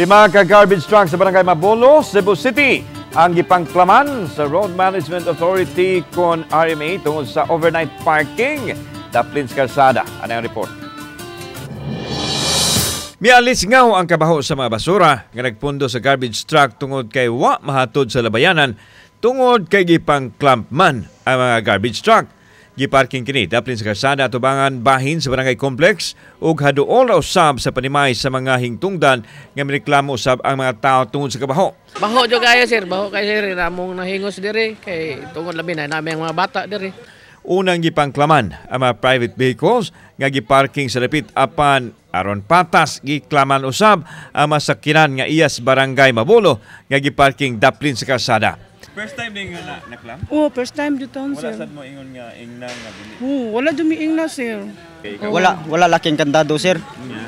Lima ka garbage truck sa Barangay Mabolo, Cebu City ang gipangklaman sa Road Management Authority kon RMA tungod sa overnight parking daplin sa kalsada. Ano ang report? Mialis ngaw ang kabaho sa mga basura nga nagpundo sa garbage truck tungod kay wa mahatod sa labayanan tungod kay gipang-clamp man ang mga garbage truck. Giparking kini daplin sa kalsada atubangan bahin sa barangay complex ug haduol ra usab sa panimay sa mga hingtungdan nga mireklamo usab ang mga tao tungod sa kabaho. Baho jud kayo, sir, baho kayo, sir, namong nahingos diri kay tungod labi na nami ang mga bata diri. Unang gipangklaman ang mga private vehicles nga giparking sa dapit, apan aron patas giklaman usab ang masakinan nga iyas Barangay Mabolo nga giparking daplin sa kalsada. First time din nga na-clamp? Oh, first time dito, sir. Sad mo ingon nga ingna nga dili? Oh, wala dumiing na, sir. Wala, wala laki ang kandado, sir.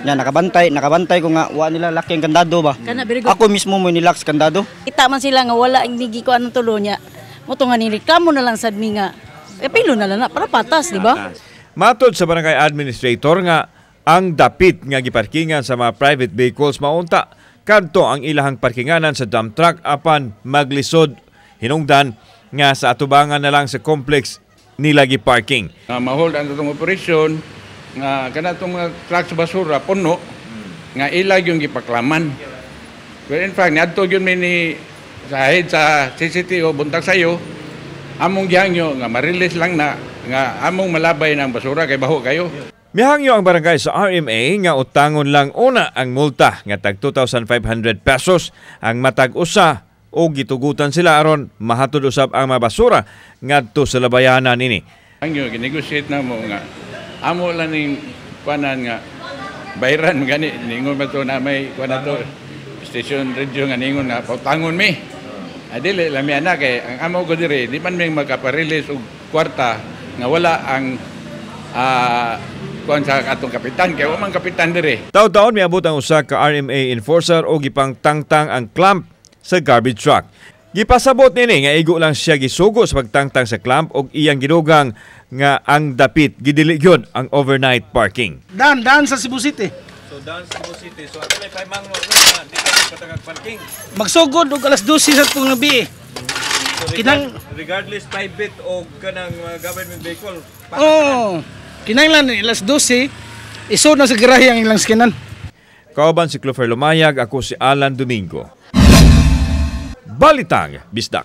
Nya nakabantay ko nga wa nila laki ang kandado ba. Kana, very good. Ako mismo mo nilock sa kandado. Kita man sila nga wala ang nigi ko anong tulo niya. Mo nga nireklamo na lang sad mi nga. E pilo na lang na para patas, di ba? Matod sa barangay administrator nga ang dapit nga giparkingan sa mga private vehicles maunta kadto ang ilahang parkinganan sa dump truck, apan maglisod hinungdan nga sa atubangan na lang sa complex nila giparking. Nga ma-hold ang atong operasyon nga kana tong mga truck sa basura puno nga ila yung gipaklaman. Well, in fact, niadto gyud mi ni sa head sa CCTO buntag sayo, among gihangyo nga ma-release lang na nga among malabay ng basura kay baho kayo. Mihangyo ang barangay sa RMA nga utangon lang una ang multa nga tag 2,500 pesos ang matag usa o gitugutan sila aron mahatod usab ang mga basura ngadto sa labayanan nini. Hangyo ginegotiate na mo nga amo lang ning kuanan nga bayran man gani ningon ba to na may kuan na to station radio nga ningon nga pautangon mi. Adili lang mi ana kay ang amo ko diri di man mi makapa-release og kwarta nga wala ang kuan sa atong kapitan kay wa man kapitan diri. Taw-taon miabot ang usa ka RMA enforcer o gipangtangtang ang clamp sa garbage truck. Gipasabot nini nga igo lang siya gisugo sa pagtangtang sa clamp og iyang gidugang nga ang dapit gidili gyud ang overnight parking. Dan, dan sa Cebu City. So down sa Cebu City, so ato may mangro nga di ka patagag parking. Magsugod og alas 12 sa tong gabi. So, regardless private o kanang government vehicle. Oh, kinahanglan alas 12 isod na sa garahe ang ilang skinan. Kauban si Clofer Lumayag, ako si Alan Domingo. Balitang Bisdak.